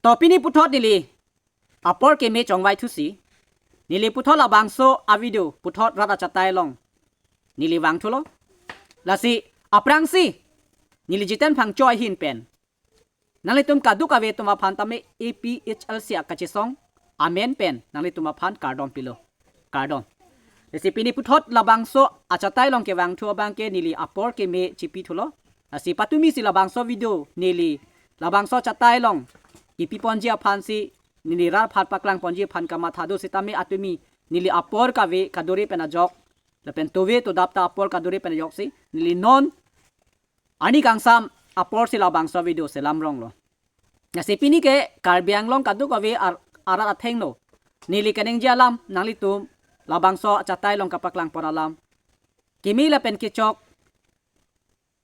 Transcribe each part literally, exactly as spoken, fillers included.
To pini puthot neli apor keme chongvai thusi, neli puthot labangso a-video puthot rat achatai along neli vangthulo. Lasi aphrangsi neli Jiten Phangcho ahin pen nanglitum kadokave atum aphan tame A P H L C akachesong amen pen nanglitum aphan kardom pilo. Kardom. Lasi pini puthot labangso achatai along kevangthu abangke neli apor keme chipithulo. Lasi patumisi labangso video neli labangso achatai along kipiponji aphansi, neli rat aphan paklangponji aphan kamatha do sitame atumi neli apor kave kadore pen ajok lapen tove todap ta apor kadore pen ajoksi neli non arni kangsam aporsi labangso video selam ronglo. Lasi pini ke Karbi Anglong kadokave ar-, arat athengno neli kaningje alam nanglitum labangso achatai along kapaklangpon alam kimi lapen kechok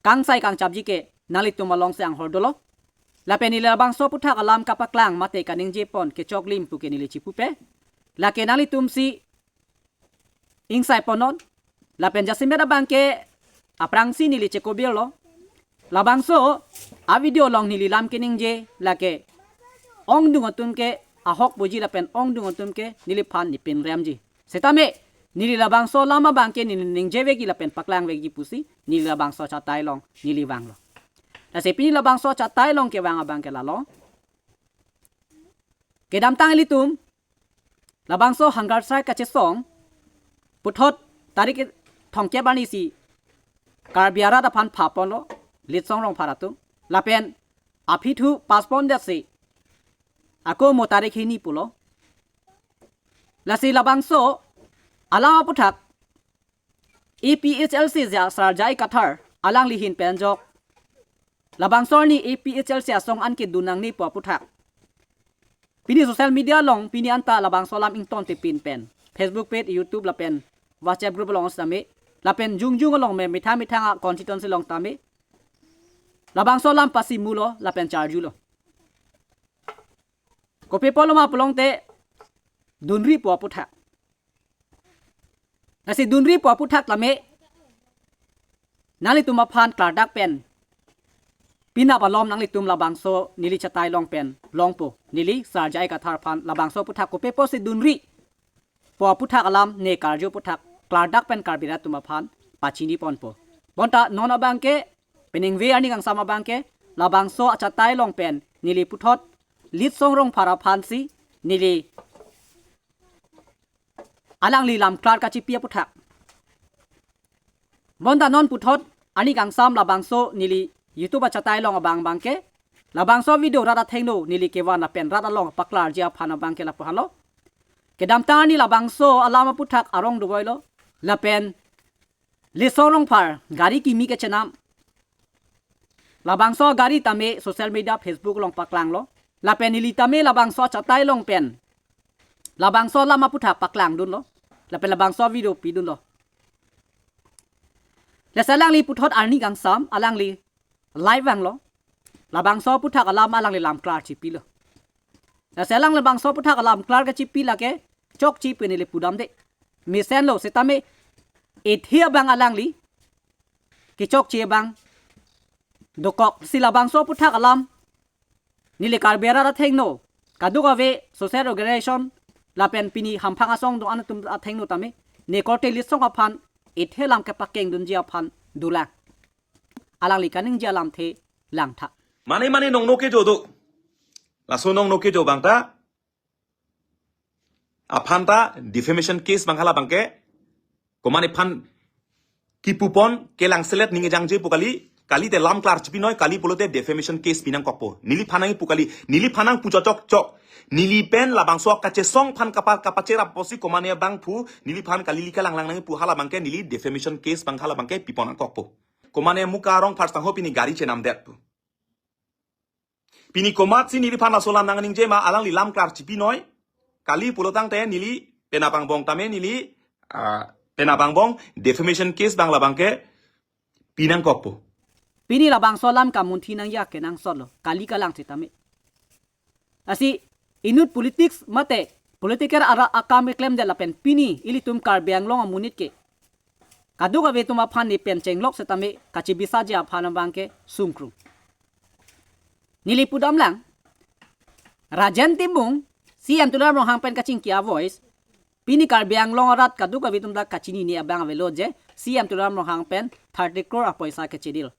kangsai kangchapji ke nanglitum alongsi anghor dolo. Lapen neli labangso aphuthak alam kapaklang mate kaningjepon kechoklim puke neli chipupe. Lake nanglitumsi ingsai ponnon. Lapen jasemet abangke aphrangsi neli chekobirlo. Labangso a-video along neli lam keningje lake ongdung atum ke ahok puji lapen ongdung atum ke neliphan nepinremji. Sitame neli labangso alam abangke neli ningjevekji lapen paklangvekji pusi neli labangso achatai along neli vanglo. Lasi pini labangso achatai along kevang abangke lalo. Kedamtang ilitum labangso hunger strike kachesong puthot tarik thomkep arnisi Karbi arat aphan phaponlo, Litsong Rongphar atum. Lapen aphi thu pass pondetsi ako mo tarik hini pulo. Lasi labangso alam aphuthak A P H L C ja Sar J I Kathar alangli ahin pen ajok labangso arni A P H L C asong an kedun nangne pu aphuthak pini social media along pini anta labangso alam ingtontepin pen Facebook page, YouTube lapen WhatsApp group along sitame lapen jongjong along me methang methang a-constituency along tame labangso alam pasi mulo lapen charjulo. Kopi apotlo ma pulote dunri pu aphuthak. Lasi dunri pu aphuthak tame nanglitum aphan klardak pen pinap alom nanglitum labangso neli chatai along pen longpo. Neli Sar J I Kathar aphan labangso aphuthak kopi apotsi dunri pu aphuthak alam ne karju aphuthak klardak pen Karbi arat atum aphan pachiniponpo. Bonta non abangke peningve arni kangsam abangke labangso achatai along pen neli puthot Litsong Rongphar aphansi neli alangli lam klar kachipi aphuthak. Bonta non puthot arni kangsam labangso neli YouTube achatai along abang abangke labangso video rat athengno neli kevan lapen rat along paklarji aphan abangke lapu halo. Kedamtang arni labangso alam aphuthak arong dovoilo lapen Litsong Rongphar gari kimi kechenam. Labangso gari tame social media Facebook along paklanglo. Lapen neli tame labangso achatai along pen labangso alam aphuthak paklangdunlo. Lapen labangso video pidunlo. Lasi alangli puthot arni kangsam alangli live vanglo. Labangso aphuthak alam alangli lam klar chipilo. Lasi alang labangso aphuthak alam klar kachipi lake chokche pu neli pudamde. Mesenlo sitame ethe abang alangli kechokche abang dokok si labangso aphuthak alam neli Karbi arat athengno kadokave social organization lapen pini hamphang asong do-an atum athengno tame ne korte Litsong aphan ethe alam kepakengdunji aphan dolang. Alangli kaningje alamthe langtha. Mane mane nongno kejo do. Laso nongno kejo abang ta aphan ta defamation case abang hala abangke. Komane aphan kipupon kelangselet ning kejangje pu kali, kalite lam klar chipinoi, kali pulote defamation case pinangkokpo. Neliphan nangpu kali, neliphan nangpu chochok chok. Neli pen labangso kachesong aphan kapa kapacherap apotsi komane abang phu, neliphan kali lika langlang nangpu hala abangke neli defamation case abang hala abangke pipon nangkokpo. Komane Muka Rongphar sangho pini gari chenamdet pu. Pini komatsi neliphan laso alam nangningje ma alangli lam klar chipinoi. Kali pulotangte neli penap angbong tame neli, ah, penap angbong defamation case abang labangke pinangkokpo. Pini labangso alam kamunthi nangji akenangsotlo kali kalang sitame. Lasi inut politics mate political arat akam keklemdet lapen pini ilitum Karbi Anglong amonit ke kadokave atum aphan ne pen chenglok sitame kachibisaji aphan abangke sungkrung. Neli pudamlang Rajen Timung, C M Tuliram Ronghang pen kachingki a-voice, pini Karbi Anglong arat kadokave atum ta kachinine abang avelo je, C M Tuliram Ronghang pen thirty crore apoisa kechedil.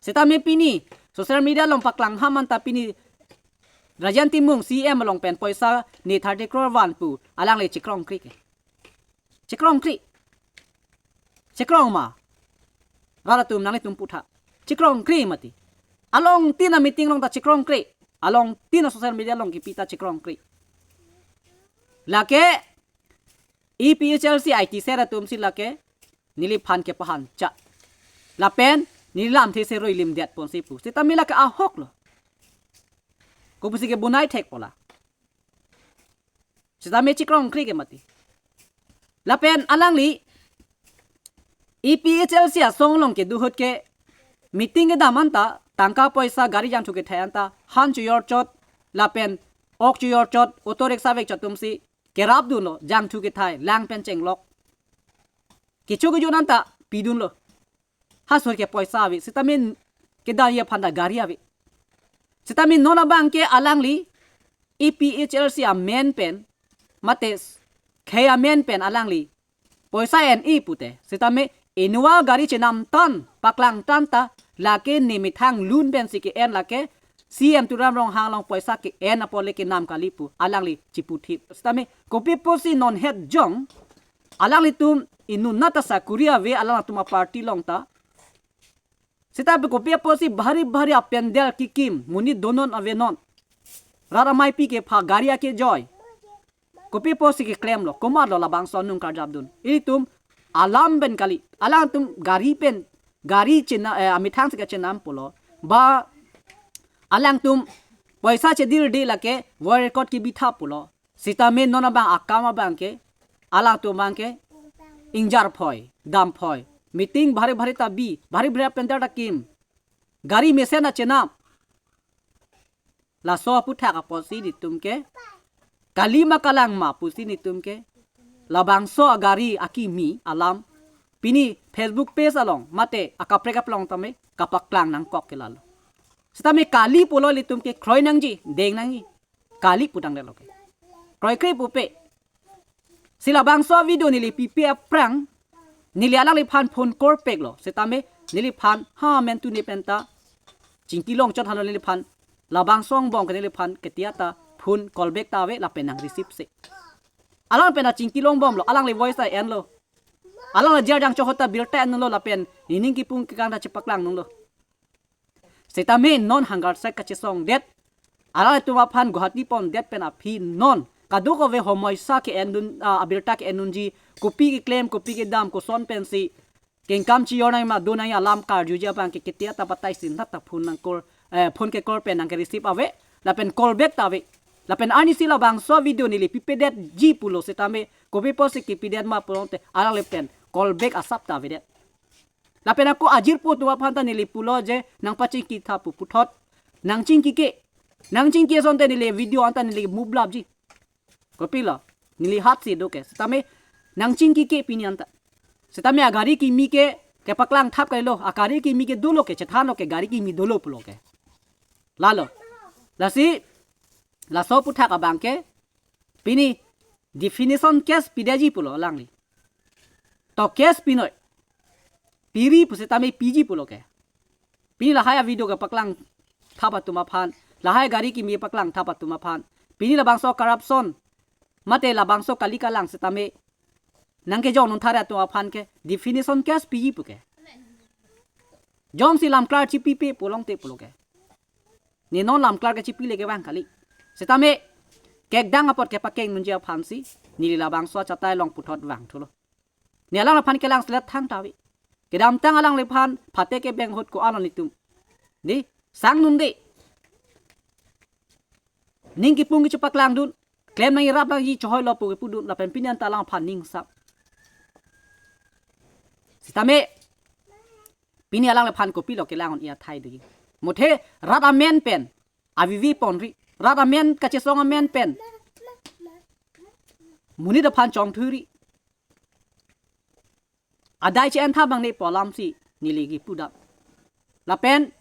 Sitame pini social media along paklang ham anta pini Rajen Timung C M along pen poisa ne thirty crore van pu alangli chikrongkri ke. Chikrongkri. Chikrong ma. Rat atum nanglitum putha. Chikrongkri mati. Along tin a-meeting along ta chikrongkri. Along tin a-social media along kipi ta chikrongkri. Lake A P H L C I T cell atum si lake neliphan kepahan cha. Lapen neli lamthe se roi limdet ponsi pu. Sitame lake ahok lo. Kopusi ke bunai thek pola. Sitame chikrongkri ke mati. Lapen alangli A P H L C asong along kedo ahut ke meeting kedam anta tangka poisa gari jangthu kethai anta han chojor chot lapen ok chojor chot auto rickshaw vek chot atum si kerap dunlo jangthu kethai lang pen chenglok. Kecho kejun anta pidunlo. Hasor ke poisa ave. Sitame kedan aphan ta gari ave. Sitame non abang ke alangli A P H L C amen pen, mate khei amen pen alangli poisa en-e pute. Sitame Innova gari chenam tan, paklang tan ta, lake ne methang lun pensi ke-en lake, C M Tuliram Ronghang along poisa ke-en apot le kenam kali pu alangli chiputhip. Sitame kopi pusi non het jong, alanglitum inut nat ta sakuri ave alangtum a-party along ta. Sita pi kopi apotsi bhari bhari apendel kikim, monit donon avenon. Rat amei pi kepha, gari akejoi. Kopi apotsi keklemlo, komatlo labangso anung karjapdun. Ilitum alam pen kali, alangtum gari pen, gari chena, eh, amethang si kachenam pulo. Ba alangtum poisa chedirde lake voice record kebitha pulo. Sitame non abang akam abang ke, alangtum abang ke ingjar phoi, dam phoi. Meeting bhari bhari ta bi, bhari bhari apendel ta kim. Gari mesen ta chenam. Laso aputhak apotsi nelitum ke, kali ma kalang ma pusi nelitum ke, labangso agari akimi alam pini Facebook page along mate akaprek aplong tame kapaklang nangkok ke lalo. Sitame kali pulo ilitum ke kroi nangji, deng nangji. Kali putang detlo ke. Kroikre pupe. Si labangso video neli pipe aphrang, neli alangliphan phone korpeklo. Sitame neliphan ha men tuni penta chingki long chot halo neliphan. Labangso angbong ke neliphan ketia ta phone call back ta ave lapen nang receive se. Alang pen ta chingki longbomlo, alangli voice ta enlo. Alangli jar jang chohot ta birta enlo lapen nening kipung kekang ta chepaklang nunglo. Sitame non hangar sek kachesongdet. Alanglitum aphan Guwahati pondet pen aphi non kadokave homoisa ke-endun, ah, abirta ke-endunji, kopi keklem, kopi kedam, koson pensi kengkam chijor nangji ma do nangji alam karjuji abang ke ketia ta batai sin ta phone nangkor, eh, phone kekor pen nangke receive ave, lapen call back ta ave. Lapen arnisi labangso video neli pipedetji pulo sitame, kopi apotsi kipidet ma pulote, alangli pen call back asap ta avedet. Lapen ako ajirpo atum aphan ta neli pulo je nangpachingkitha pu puthot. Nangchingki ke. Nangchingki asonte neli video anta neli mublapji. Kopilo? Neli hat si do ke. Sitame nangchingki ke pini anta. Sitame agari kimi ke kepaklang thap kalilo. Agari kimi ke dolo ke, chethanlo ke, gari kimi dolo pulo ke. Lalo. Lasi, laso aputhak abang ke, pini definition case pideji pulo alangli. To case pinoi. Piri pusitame piji pulo ke. Pini lahai avideo kepaklang thap atum aphan, lahai gari kimi paklang thap atum aphan. Pini labangso corruption, mate labangso kali kalang sitame nangkejong nung thare atum aphan ke definition case piji pu ke. Jongsi lamklar chipipe pulongte pulo ke. Ne non lamklar kechipile ke vang kali. Sitame kekdang apot kepakeng nunji aphansi neli labangso achatai along puthot vangthulo. Ne alangliphan kelang selet thangta ave. Kedamtang alangliphan phate kebeng ahut ko-an lo nelitum. Di, sang nunde. Ning kipung kechepaklangdun. Klem nangji, rap nangji, chohoilo pu kepudun lapen pini anta alangliphan ning sang. Sitame pini alangliphan kopilo kelang un-e athai degi. Muthe rat amen pen avivi ponri. Rat amen kachesong amen pen monit aphan chongthuri. Adai che-entha bangne pu alamsi neli kipudam. Lapen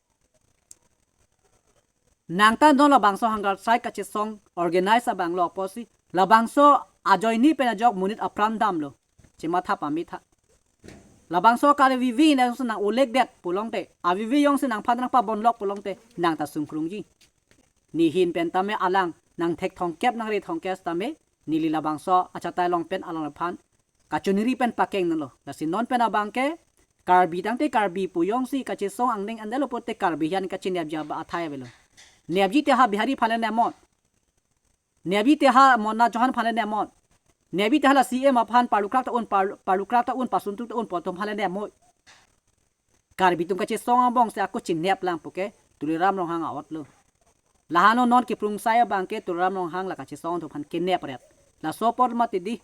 Nangta non labangso hunger strike kachesong organize abang lo apotsi labangso ajoine pen ajok monit apran damlo. Chematha pamitha. Labangso kali vivi nang nang ulek det pulongte, avivi jongsi nangphan nangpabonlok pulongte, nangta sungkrungji. Nehin pen tame alang nang thek thongkep nang re thongkep tame, neli labangso achatai along pen alangliphan kachoniri pen pakeng nanglo. Lasi non pen abangke Karbi tangte Karbi pu jongsi kachesong angdeng andelo pote Karbi hian kachinep ja ba athai avelo. Nepji te ha Bihari aphan le nemnon. Nepji te ha Monna Chauhan aphan le nemnon. Nepji te ha la C M aphan parlukrak ta un par-, parlukrak ta un pasuntuk ta un pu atum aphan le nemnon. Karbi atum kachesong angbong si ako chinep lang puke Tuliram Ronghang a-ot lo. Lahano non kiprungsai abangke Tuliram Ronghang la kachesong atum aphan kenep ret. Laso apot mati di.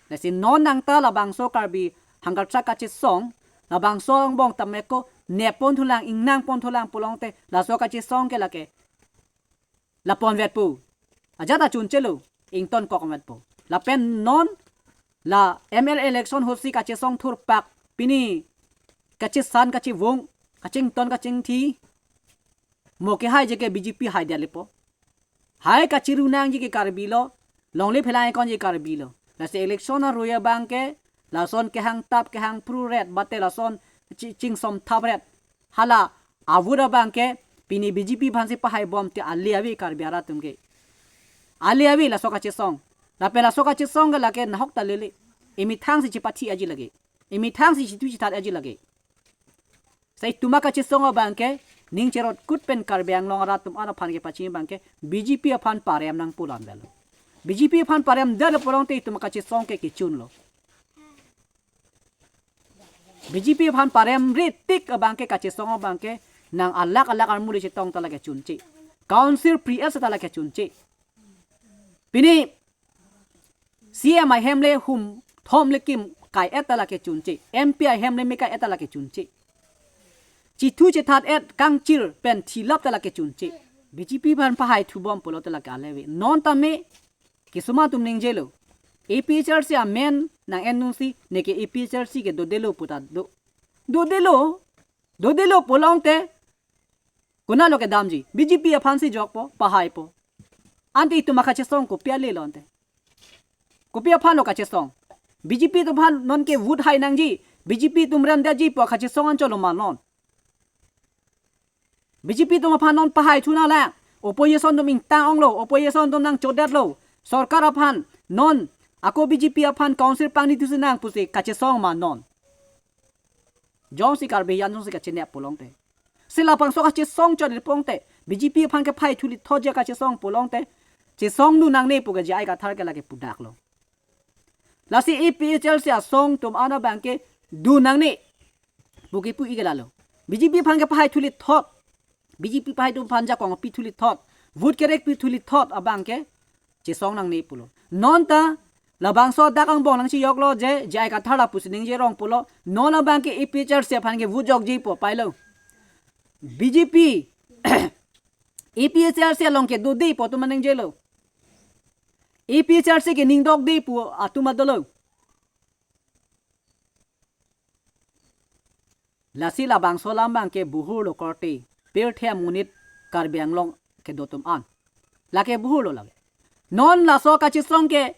Lasi non nangta labangso Karbi hunger strike kachesong, labangso angbong tame ko nep pon thulang, ingnang pon thulang pulongte, laso kachesong ke lake la ponvet pu. Ajat achunchelo, ington kok vet pu. Lapen non la M L A election ahutsi kachesong thurpak, pini kachesan kachevung, kachington kachingthi. Mo kehai je ke B J P hai dia lepo. Hai kachiru nangji ke Karbi lo, longle phelang ikon ji Karbi lo. Lasi election arui abangke, lason kehang tap kehang pru ret, bate lason chi-, chingsom thap ret. Hala, a-vote abangke, pini B J P aphansi pahai bom te ale ave Karbi arat atum ke. Ale ave laso kachesong. Lapen laso kachesong ke lake nahok ta lele. Emethang si chepathi aji lake. Emethang si chithu chithat aji lake. Sai itum akachesong abangke, ning cherot kut pen Karbi Anglong arat atum an aphan kepachini abangke, B J P aphan parem nangpo lam dalo. B J P aphan parem dalo pulongte itum akachesong ke kechunlo. B J P aphan parem ri tik abangke kachesong abangke, nang alak alak armuli chetong ta lake chunche. Council pre-S ta lake chunche. Pini C M ahem le hum thom le kim kai-et ta lake chunche. M P ahem le me kai-et ta lake chunche. Chithu chethat-et kangchir pen thilap ta lake chunche. B J P aphan pahai thubom pulo ta lake ale ave. Non tame kisuma atum ningjelo. A P H L C amen nang-en nunsi neke A P H L C ke dodelo pu ta do. Dodelo. Dodelo pulongte. Konatlo kedamji. B J P aphansi jokpo, pahaipo. Ante itum akachesong kopi ale lo ante. Kopi aphan lo kachesong. B J P atum aphan non ke vote hai nangji. B J P atum remdetji pu akachesong anchot lo ma non. B J P atum aphan non pahai thu nanglang. Opposition atum ingtang onglo, opposition atum nangchodetlo. Sorkar aphan non ako B J P aphan council pangni thusi nang pusi kachesong ma non. Jongsi Karbi hian jongsi kachinep pulongte. Si labangso kachesong chot le pulongte. B J P aphan kepahai thu lithot je kachesong pulongte. Chesongdun nangne pu ke J I Kathar ke lake pudaklo. Lasi A P H L C asong atum an abangke dun nangne pu kepu ik lalo. B J P aphan kepahai thu lithot. B J P pahai atum aphan jakong pi thu lithot. Vote kerek pi thu lithot abangke chesong nangne pulo. Non ta labangso dak angbong nangchijoklo je J I Kathar lapusi ningje rong pulo. Non abangke A P H L C aphan ke vote jokji pu pailo. B J P A P H L C along ke dode pu atum aningjelo. A P H L C ke ningdokde pu atum adolo. Lasi labangso alam abangke buhurlo korte. Pirthe amonit Karbi Anglong kedo atum an. Lake buhurlo lake. Non laso kachesong ke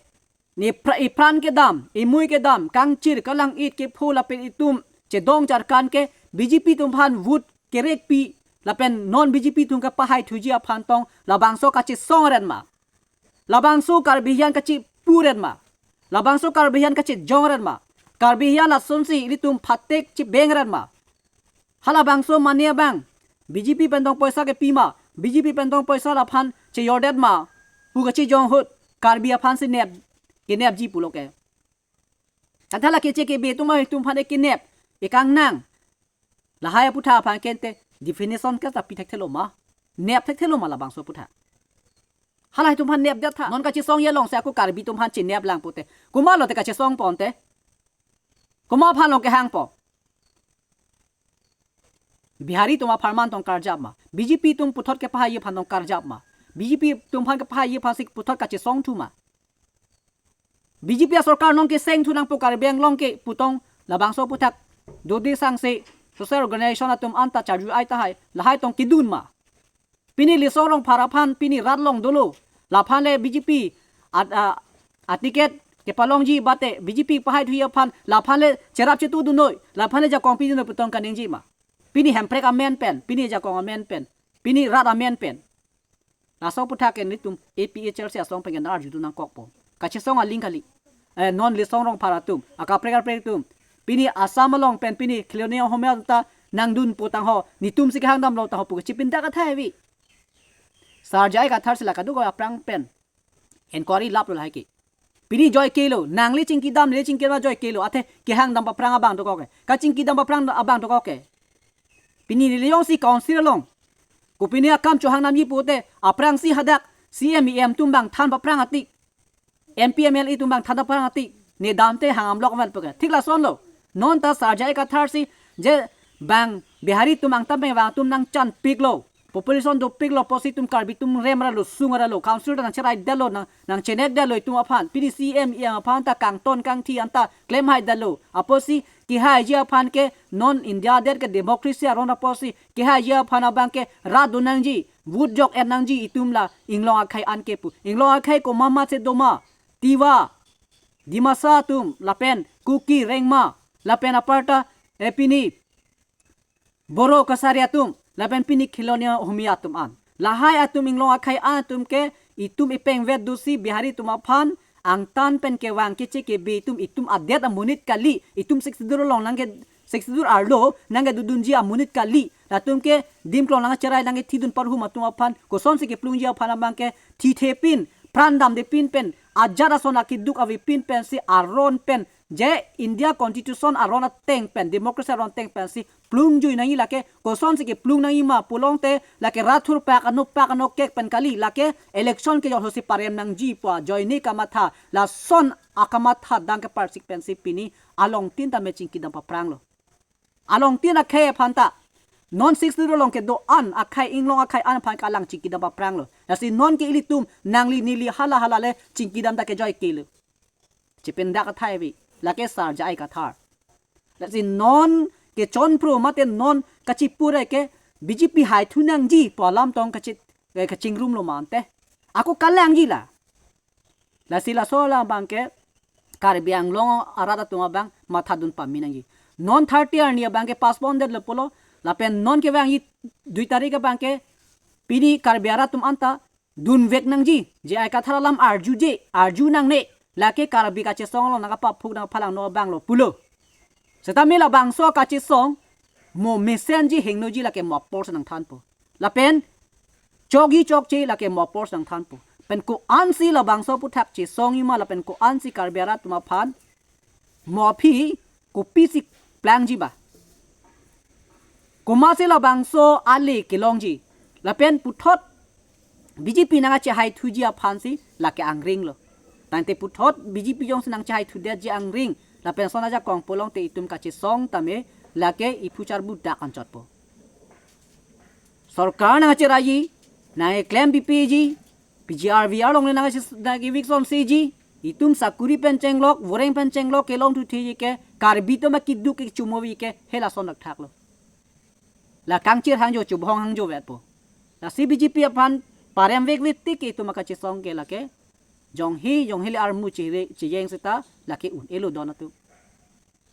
ne pra-, ipran kedam, imui kedam, kangchir, kalang-it, kepho lapen itum chedong charkan ke B J P atum aphan vote kerek pi lapen non B J P atum kepahai thuji aphan tong labangso kachesong ren ma. Labangso Karbi hian kachipu ren ma. Labangso Karbi hian kachejong ren ma. Karbi hian lasonsi ilitum phatek chebeng ren ma. Halabangso mane abang B J P pen tong poisa kepi ma, B J P pen tong poisa laphan chejordet ma pu kachejong ahut Karbi aphansi nep, kenepji pulo ke. Tangthala keche kebe atum atum aphan ekenep, ekangnang. Lahai aputhak aphan kente definition ke ta pi thekthelo ma. Nep thekthelo ma labangso aputhak. Halahai atum aphan nepdet tha. Non kachesong ye long se ako Karbi atum aphan chenep lang pute. Komatlo te kachesong ponte. Komat aphan long kehangpo. Bihari atum apharman tong karjap ma. B J P atum puthot kepahai aphan tong karjap ma. B J P atum aphan kepahai aphansi puthot kachesong thu ma. B J P asorkar nong keseng thu nangpo Karbi Anglong ke pu tong labangso aputhak dode sangse social organization atum anta charju ai tahai lahai tong kedun ma. Pini Litsong Rongphar aphan pini rat along dolo. Laphan le B J P at, a, a ticket kepalongji bate B J P pahai thuji aphan laphan le cherap chetu dunnoi. Laphan le jakong pi dunnoi pu tong kaningje ma. Pini Hemprek amen pen, pini jakong amen pen, pini rat amen pen. Laso aputhak ke nelitum A P H L C asong pen ke nang arjudun nangkokpo. Kachesong aling kali. Eh, non Litsong Rongphar atum, akaprek kaprek atum. Pini Assam along pen pini Khilonjia Ohomia ta nangdun pu tangho, netum si kehang damlo tangho pu kachipindak athai ave. Sar J I Kathar si la kadokave aphrang pen inquiry laplo lahai ke. Pini joike lo, nangli chingki dam, neli chingki dam joike lo, athe kehang dam aphrang abang dokok ke. Kachingki dam aphrang abang dokok ke. Pini neli jongsi council along, kopine akam chohang namji pute, aphrangsi hadak C M E M atum bang than aphrang atik, M P M L A atum bang than aphrang atik, ne dam te hang amlok vel puke. Thik lasonlo. Non ta Sar J I Kathar si je bang Bihari atum angtan pen vang atum nangchanpiklo. Population dopiklo apotsi itum Karbi atum rem aralo, sung aralo, council ta nangcherai detlo, nang, nangchenek detlo itum aphan. Pini C M E M aphan ta kangton kangthi anta klemhai detlo. Apotsi kehaiji aphan ke non India adet ke democracy aron apotsi kehaiji aphan abang ke rat do nangji, vote jok-et nangji itum la inglong akhei an ke pu. Inglong akhei komat komat si doma, Tiwa, Dimasa atum, lapen Kuki, Rengma, lapen aparta, eh, pini Boro Kasari atum, lapen pini Khilonjia Ohomia atum an. Lahai atum inglong akhei an atum ke itum ipengvet dosi Bihari atum aphan angtan pen kevang keche kebe itum, itum adet amonit kali, itum Sixth Schedule along nangke, Sixth Schedule arlo nangkedodunji amonit kali. Latum ke dim klong nangcherai nangkethidun parhum atum aphan, kosonsi keplungji aphan abang ke thithepin, pran damdepin pen, ajat ason akeduk avepin pensi aron pen, je India Constitution aron ateng pen, democracy aron ateng pensi plungjui nangji lake, kosonsi keplung nangji ma pulote, lake rat thurpak anokpak anokek pen kali, lake election kejor hosi parem nangji pu ajoine kamatha, lason akamatha dang keparsik pensi pini alongtin tame chingki dam aphranglo. Alongtin akhei aphan ta, non Sixth Schedule along kedo-an akhei, inglong akhei an aphan ke alang chingki dam aphranglo. Lasi non ke ilitum, nangli neli hala hala le chingki dam ta kejoike lo. Chipindak athai ave, lake Sar J I Kathar. Lasi non kechonphro mate non kachipurai ke B J P hai thu nangji pu alam tong kachi, eh, kachingrumlo mante. Ako kalangji la. Lasi laso alam abang ke Karbi Anglong arat atum abang mathadun pame nangji. Non thirty arni abang ke postpone detlo pulo, lapen non kevangji dui tarik abang ke pini Karbi arat atum anta dunvek nangji, J I Kathar alam arjuje, arju nangne, lake Karbi kachesong along nangkapaphuk nangphalangno abanglo pulo. Setame labangso kachesong mo mesenji hingnoji lake mo apor si nangthanpo. Lapen chokji chokche lake mo apor si nangthanpo. Pen ko-ansi labangso aputhak chesongji ma lapen ko-ansi Karbi arat atum aphan mo aphi kopisi plangji ba. Komatsi labangso ale kelongji. Lapen puthot B J P nangkachehai thuji aphansi lake angringlo. Tangte puthot B J P jongsi nangchehai thudetji angring, lapen son ajakong pulote itum kachesong tame lake iphu charbu dak anchotpo. Sorkar nangcheraiji, nangkeklem pipeji, P G R V R along nangsi, nangkeviksonsiji, itum sakuri pen chenglok, voreng pen chenglok kelong thutheji ke, Karbi atum akiduk ke chumovi ke, hela son dak thaklo. La kangchir hangjo, chubhong hangjo vetpo. Lasi B J P aphan parem vekvek tik ke itum akachesong ke lake, jonghi, jonghi le armu chire, chiyeng seta, lake un-elo don atum.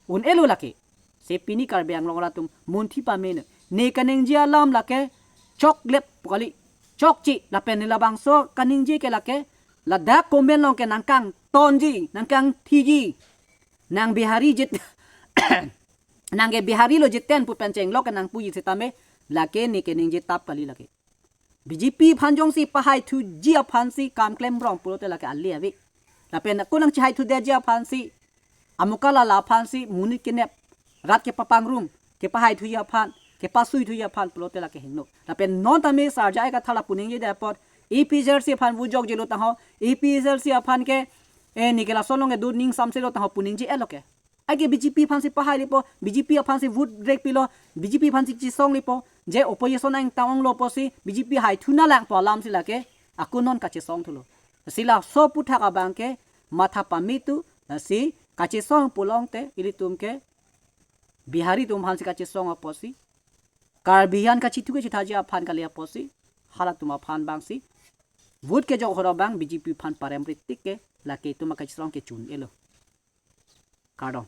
Un-elo lake. Se pini Karbi Anglong arat atum munthi pame ne. Ne kaningje alam lake choklep kali. Chokche lapen ne labangso kaningje ke lake. Ladak comment along ke nangkangtonji, nangkangthiji. Nang Bihari jet, nang ke Bihari lo jiten pu pen chenglok ke nangpuji setame. Lake ne kaningje tap kali lake. B J P aphan jongsi pahai thuji aphansi kam klem rong pulote lake ale ave. Lapen ako nangchehai thudetji aphansi, amuka lala aphansi, monit kenep, rat kepapangrum, kepahai thuji aphan, kepasui thuji aphan pulote lake hingno. Lapen non tame Sar J I Kathar la puningjedet apot, A P H L C aphan vujok jelo tangho, A P H L C aphan ke, eh, ne ke lason along kedo ning samselo tangho puningje-etlo ke. Ake B J P aphansi pahai lipo, B J P aphansi vote rek pilo, B J P aphansi chesong lipo, je opposition angtan onglo pusi, B J P hai thu nanglang pu alamsi lake, ako non kachesong thulo. Si laso aputhak abang ke, matha pame tu, lasi kachesong pulote, ilitum ke, Bihari atum aphansi kachesong apotsi, Karbi an kachethu kachethaji aphan kali apotsi, halatum aphan abangsi vote kejok ahut abang B J P aphan paremri tik ke lake itum akachisrong ke chun-elo. Kardom.